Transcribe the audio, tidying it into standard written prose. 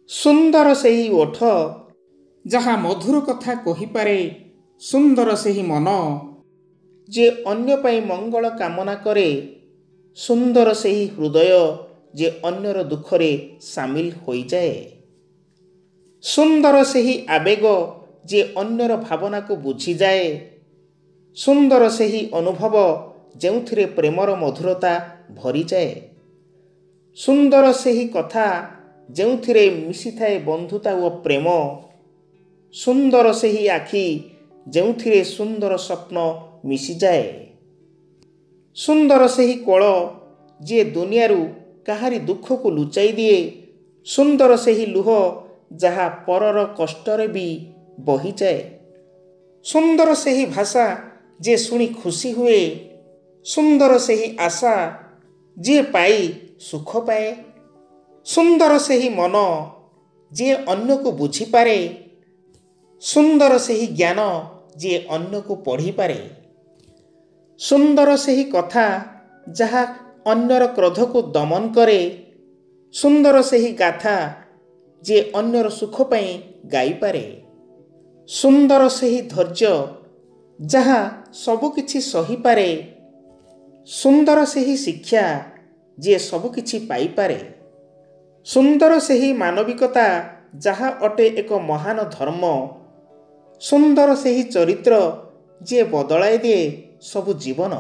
ସୁନ୍ଦର ସେହି ଓଠ ଯାହା ମଧୁର କଥା କହିପାରେ, ସୁନ୍ଦର ସେହି ମନ ଯେ ଅନ୍ୟ ପାଇଁ ମଙ୍ଗଳ କାମନା କରେ, ସୁନ୍ଦର ସେହି ହୃଦୟ ଯେ ଅନ୍ୟର ଦୁଃଖରେ ସାମିଲ ହୋଇଯାଏ, ସୁନ୍ଦର ସେହି ଆବେଗ ଯେ ଅନ୍ୟର ଭାବନାକୁ ବୁଝିଯାଏ, ସୁନ୍ଦର ସେହି ଅନୁଭବ ଯେଉଁଥିରେ ପ୍ରେମର ମଧୁରତା ଭରିଯାଏ, ସୁନ୍ଦର ସେହି କଥା ଯେଉଁଥିରେ ମିଶିଥାଏ ବନ୍ଧୁତା ଓ ପ୍ରେମ, ସୁନ୍ଦର ସେହି ଆଖି ଯେଉଁଥିରେ ସୁନ୍ଦର ସ୍ୱପ୍ନ ମିଶିଯାଏ, ସୁନ୍ଦର ସେହି କୋଳ ଯିଏ ଦୁନିଆରୁ କାହାରି ଦୁଃଖକୁ ଲୁଚାଇ ଦିଏ, ସୁନ୍ଦର ସେହି ଲୁହ ଯାହା ପରର କଷ୍ଟରେ ବି ବହିଯାଏ, ସୁନ୍ଦର ସେହି ଭାଷା ଯିଏ ଶୁଣି ଖୁସି ହୁଏ, ସୁନ୍ଦର ସେହି ଆଶା ଯିଏ ପାଇ ସୁଖ ପାଏ, ସୁନ୍ଦର ସେହି ମନ ଯିଏ ଅନ୍ୟକୁ ବୁଝିପାରେ, ସୁନ୍ଦର ସେହି ଜ୍ଞାନ ଯିଏ ଅନ୍ୟକୁ ପଢ଼ିପାରେ, ସୁନ୍ଦର ସେହି କଥା ଯାହା ଅନ୍ୟର କ୍ରୋଧକୁ ଦମନ କରେ, ସୁନ୍ଦର ସେହି ଗାଥା ଯିଏ ଅନ୍ୟର ସୁଖ ପାଇଁ ଗାଇପାରେ, ସୁନ୍ଦର ସେହି ଧୈର୍ଯ୍ୟ ଯାହା ସବୁକିଛି ସହିପାରେ, ସୁନ୍ଦର ସେହି ଶିକ୍ଷା ଯିଏ ସବୁକିଛି ପାଇପାରେ, ସୁନ୍ଦର ସେହି ମାନବିକତା ଯାହା ଅଟେ ଏକ ମହାନ ଧର୍ମ, ସୁନ୍ଦର ସେହି ଚରିତ୍ର ଯିଏ ବଦଳାଇ ଦିଏ ସବୁ ଜୀବନ।